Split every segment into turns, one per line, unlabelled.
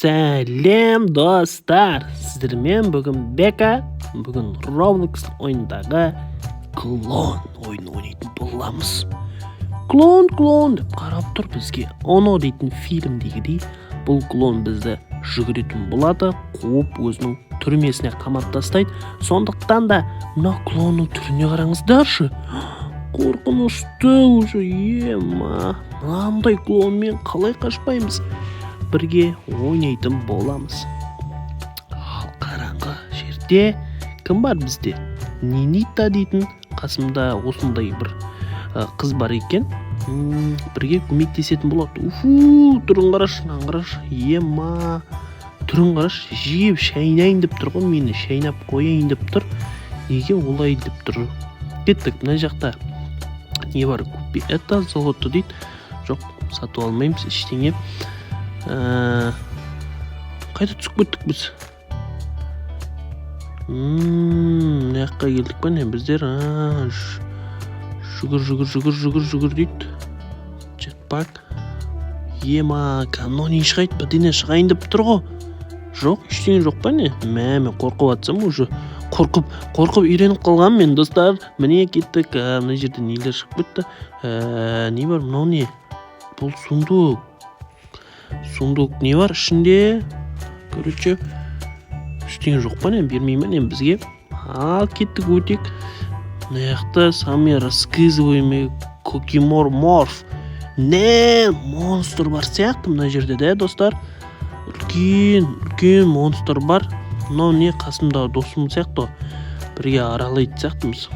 Сәлем, достар! Сіздермен бүгін Бека. Бүгін Roblox ойындағы клон ойын ойнайтын боламыз. Клон, клон деп қарап тұр бізге. Оно дейтін фильмдегідей, бұл клон бізді жүгіретін болады, қуып, өзінің түрмесіне қамап тастайды. Сондықтан да мына клонның түріне қараңыздаршы. Қорқынышты уже, ема. Мынандай клонмен қалай қашпаймыз? Бірге ойнайтын боламыз. Ал қараңғы жерде кім бар бізде? Нинита дейтін қасымда осындай бір қыз бар екен. Бірге көмектесетін болады. Уфу, түрін қарашы, мынаны қарашы. Ема, түрін қарашы, жеп шайнайын деп тұр ғой мені, шайнап қояйын деп тұр. Неге олай деп тұр? Кеттік, мына жақта не бар? Купи это золото дейді. Жоқ, сатып алмаймыз ештеңе. Қайда түсіп кеттік біз? Мына жаққа келдік па, не біздер? А, жүгір, жүгір, жүгір, жүгір, жүгір дейді. Джетпак. Ема, канони шығайды, бірдеңе шығайын деп тұр ғой. Жоқ, ештеңе жоқ па, не? Мә, мен қорқып жатсам уже. Қорқып, қорқып үйреніп қалғанмын мен, достар. Міне, кеттік. Мына жерде нелер шығып кетті? Не бар? Мынау не? Бұл сундук. Сундук, не бар ішінде? Короче, ештеңе жоқ па, не? Бермей ма, не бізге? Ал кеттік, өтейік. Мына жақта самый рассказываемый кокимор морф. Не, монстр бар сияқты мына жерде да, достар. Үлкен, үлкен монстр бар. Мынау не, қасымдағы досым сияқты ғой. Бірге аралайтын сияқтымыз.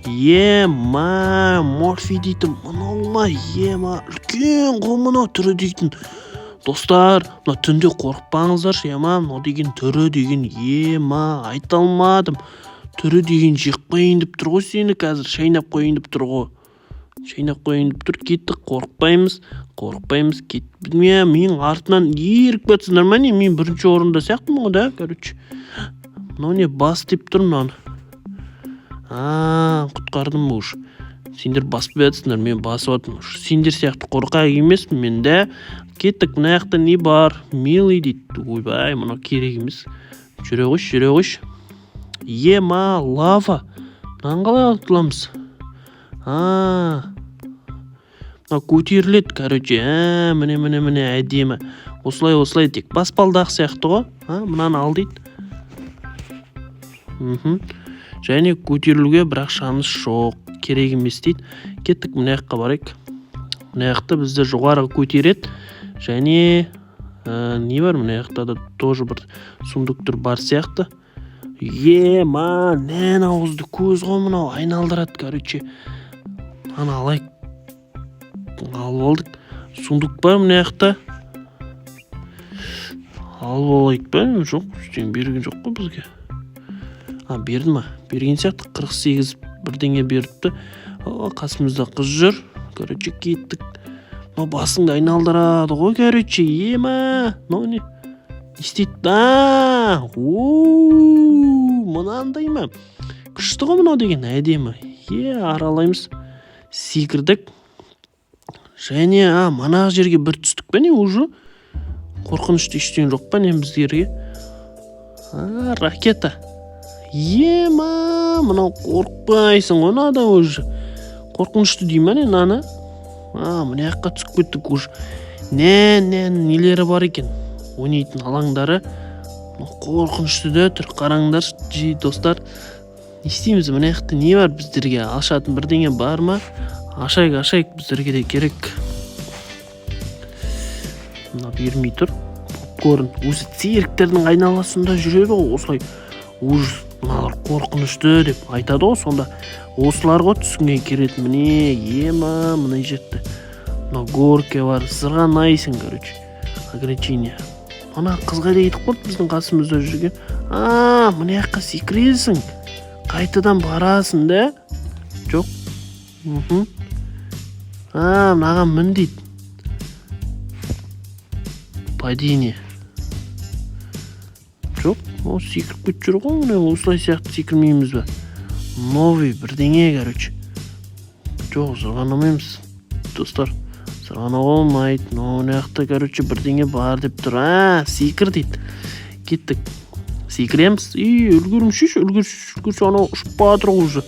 Ема, морфи дейтін мынау ма? Ема, үлкен ғой мынау түрі дейтін. Достар, мына түнде қорықпаңыздаршы. Ема, мынау деген түрі деген, ема, айта алмадым. Түрі деген жеп қояйын деп тұр ғой сені қазір, шайнап қояйын деп тұр ғой, шайнап қояйын деп тұр. Кеттік, қорықпаймыз, қорықпаймыз. Кет, менің артымнан еріп кетсіңдер ма, не? Мен бірінші орында сияқтымын ғой да, короче. Мынау не, бас деп тұр мынаны? А, құтқардым уж. Сендер баспай жатсыңдар, мен басып жатырмын уж. Сендер сияқты қорқақ емеспін мен да. Кеттік, мына жақта не бар? Милый дейді. Ойбай, мынау керек емес, жүре қойшы, жүре қойшы. Ема, лава. Мынаны қалай құтыламыз? А, мынау көтеріледі, короче. А, міне, міне, міне, әдемі. Осылай, осылай, тек баспалдақ сияқты ғой. А, мынаны ал дейді. Және көтерілуге бірақ шанс жоқ, керек емес дейді. Кеттік, мына жаққа барайық. Мына жақта бізді жоғары көтереді. Және не бар? Мына жақта да тоже бір сундуктар бар сияқты. Ема, нән ауызды көз ғой мынау, айналдырады, короче. Аны алайық. Алып алдық. Сундук бар мына жақта, алып алайық па? Жоқ, ештеңе берген жоқ қой бізге. А, берді ма? Берген сияқты, 48 бірдеңе беріпті. О, қасымызда қыз жүр. Короче, кеттік. Мынау басыңды айналдырады ғой, короче. Ема, мынау не, не істейді? А, о, мынандай ма? Күшті ғой мынау деген, әдемі. Е, аралаймыз. Секірдік. Және а, мана жерге бір түстік па, не? Уже қорқынышты ештеңе жоқ па, не біздерге? А, ракета. Ема, мынау қорықпайсың ғой мынадан уже. Қорқынышты дей ма, не мынаны? А, мына жаққа түсіп кеттік уже. Не, не, нелері бар екен, ойнайтын алаңдары. Мынау қорқынышты да тұр, қараңдаршы, достар. Не істейміз? Мына жақта не бар? Біздерге ашатын бірдеңе бар ма? Ашайық, ашайық, біздерге де керек. Мына бермей тұр. Попкорн. Өзі цирктердің айналасында жүреді ғой осылай. Ужас, мыналар қорқынышты деп айтады ғой сонда. Осылар ғой түсіңе келетін. Міне, ема, мына жерде мынау горка бар, сырғанайсың, короче. Ограничение. Ана қыз қайда кетіп қалды, біздің қасымызда жүрген? А, мына жаққа секіресің, қайтадан барасың да. Жоқ, а, мынаған мін дейді. Падение. Жоқ, ол секіріп кетіп жүр ғой. Міне, осылай сияқты секірмейміз ба? Новый бірдеңе, короче. Жоқ, сырғанамаймыз, достар. Зырғанауға болмайды. Мына жақта, короче, бірдеңе бар деп тұр. А, секір дейді. Кеттік. Секіреміз. И, үлгермеші, үлгерші, үлгерші, анау ұшып бара жатыр ғой уже.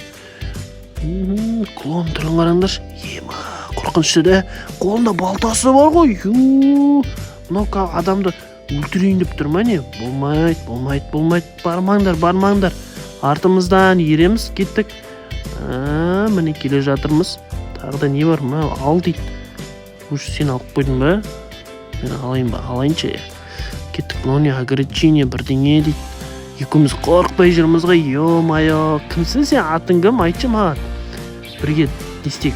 Клон түрін қараңдаршы. Ема, қорқынышты да. Қолында балтасы бар ғой. Ю, мынау адамды өлтірейін деп тұр ма не? Болмайды, болмайды, болмайды. Бармаңдар, бармаңдар. Артымыздан ереміз, кеттік. А, міне келе жатырмыз. Тағы да не бар? Мынау ал дейді. Уже сен алып қойдың ба? Мен алайын ба? Алайыншы. Кеттік. Мынау не, ограничение бірдеңе дейді. Екеуміз қорықпай жүрміз ғой. Ё-моё, кімсің сен? Атың кім? Айтшы маған. Бірге не істейік?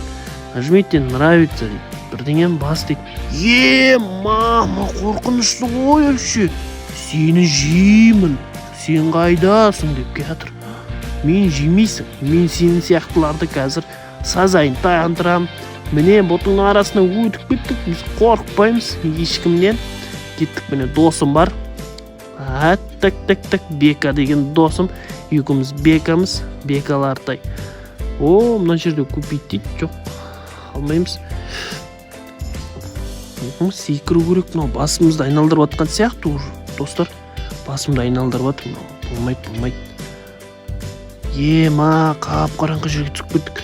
Нажмите нравится дейді. Бірдеңені бас дейді. Е, мама, қорқынышты ғой вообще. Сені жеймін. Сен қайдасың деп келатыр. Мен жемейсің. Мен сенің сияқтыларды қазір сазайын таяндырамын. Міне, бұтың арасына өтіп кеттік. Біз қорықпаймыз ешкімнен. Кеттік, міне досым бар. А, так, так, так, Бека деген досым. Екеуміз Бекамыз, Бекалардай. О, мына жерде купить дейді. Жоқ, алмаймыз. Секіру керек. Мынау басымызды айналдырып жатқан сияқты уже, достар. Басымды айналдырып жатыр мынау. Болмайды, болмайды. Ема, қап-қараңғы жерге түсіп кеттік.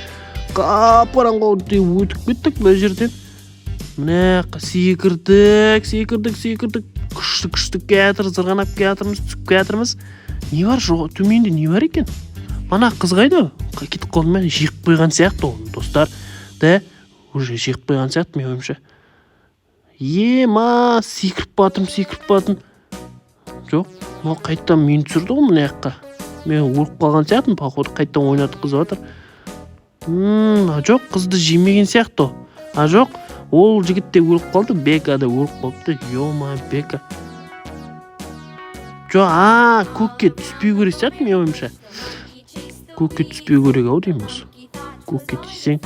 Қап-қараңғы өтіп кеттік мына жерден. Міне, секірдік, секірдік, секірдік. Күшті, күшті келатыр, зырғанап келатырмыз, түсіп келатырмыз. Не бар? Жоқ, төменде не бар екен? Ана қыз қайда? Кетіп қалды ма? Жеп қойған сияқты оны, достар. Да, уже жеп қойған сияқты менің ойымша. Ема, секіріп батырмын, секіріп батырмын. Жоқ, мынау қайтадан мені түсірді ғой мына жаққа. Мен өліп қалған сияқтымын, походу, қайтадан ойнатқызып жатыр. А жоқ, қызды жемеген сияқты. А жоқ, ол жігіт те өліп қалды, Бека да өліп қалыпты. Ё-моё, Бека. Жоқ, а, көкке түспеу керек сияқты менің ойымша. Көкке түспеу керек ау деймін осы. Көкке тисең,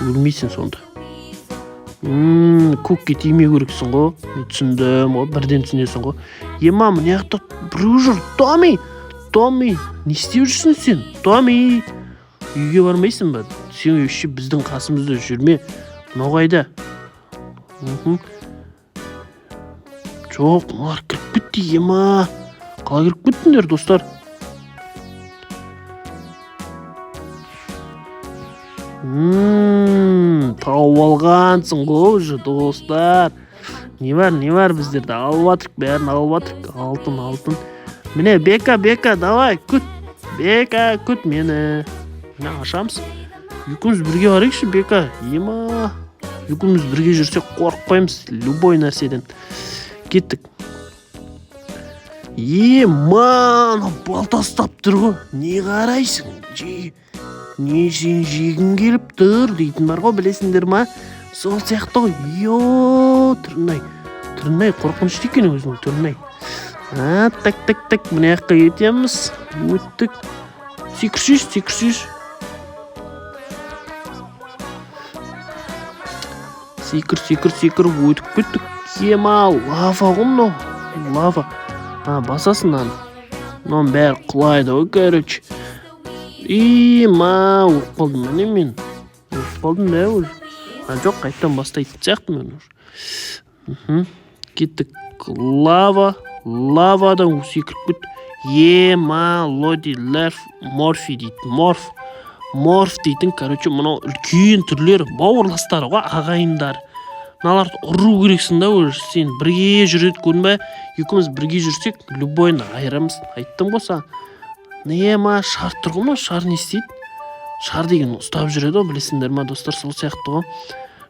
өлмейсің сонда. Көкке тимеу керексің ғой. Мен түсіндім ғой, бірден түсінесің ғой. Ема, мына жақта біреу жүр. Томми, Томми, не істеп жүрсің сен? Томми, үйге бармайсың ба? Сен вообще біздің қасымызда жүрме. Мынау қайда? Жоқ, мыналар кіріп кетті, ема. Қалай кіріп кеттіңдер, достар? Тауып алғансың ғой уже, достар. Не бар, не бар, біздерді алып жатырық, бәрін алып жатырық. Алтын, алтын. Міне, Бека, Бека, давай, күт. Бека, күт мені. Міне, ашамыз. Екеуміз бірге барайықшы, Бека. Ема. Екеуміз бірге жүрсек қорықпаймыз любой нәрседен. Кеттік. Ема, анау балта ұстап тұр ғой. Не қарайсың? Же, не сен жегің келіп тұр дейтін бар ғой, білесіңдер ма? Сол сияқты ғой. Йо, түрін-ай. Түрін-ай, қорқынышты екен өзінің түрін-ай. А, так, так, так, мына жаққа кетеміз. Өттік. Секірсейші, секірсейші. Секір, секір, секір, өтіп кеттік. Ема, лава ғой мынау. Лава. А, басасың мынаны. Мынаның бәрі құлайды ғой, короче. Ема, өліп қалдым міне мен. Өліп қалдым да уже. А, жоқ, қайтадан бастайтын сияқтымын мен уже. Кеттік. Лава, лавадан секіріп кеттік. Ема, Лоди, Лерф, Морфи дейді. Морф. Морф дейтін, короче, мынау үлкен түрлері, бауырластары ғой, ағайындар. Мыналарды ұру керексің да уже. Сен бірге жүреді, көрдің бе? Екеуміз бірге жүрсек, любойны айырамыз. Айттым ғой саған. Ема, шар тұр ғой, мынау шар не істейді? Шар деген ұстап жүреді ғой, білесіңдер ма, достар, сол сияқты ғой.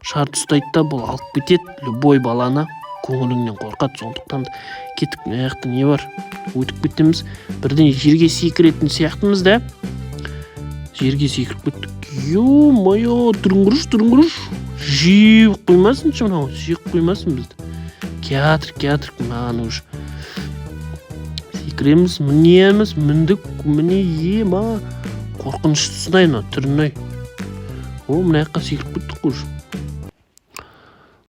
Шарды ұстайды да, бұл алып кетеді любой баланы, көңіліңнен қорқады. Сондықтан да кеттік. Мына жақта не бар? Өтіп кетеміз. Бірден жерге секіретін сияқтымыз да. Жерге секіріп кеттік. Ё-моё, түрін қарашы, түрін қарашы. Жеп қоймасыншы мынау, жеп қоймасын бізді. Келатыр, келатыр, мынаны уже. Секіреміз, мінеміз, міндік, міне, ема. Қорқыныштысын-ай мына түрін-ай. О, мына жаққа секіріп кеттік қой уже.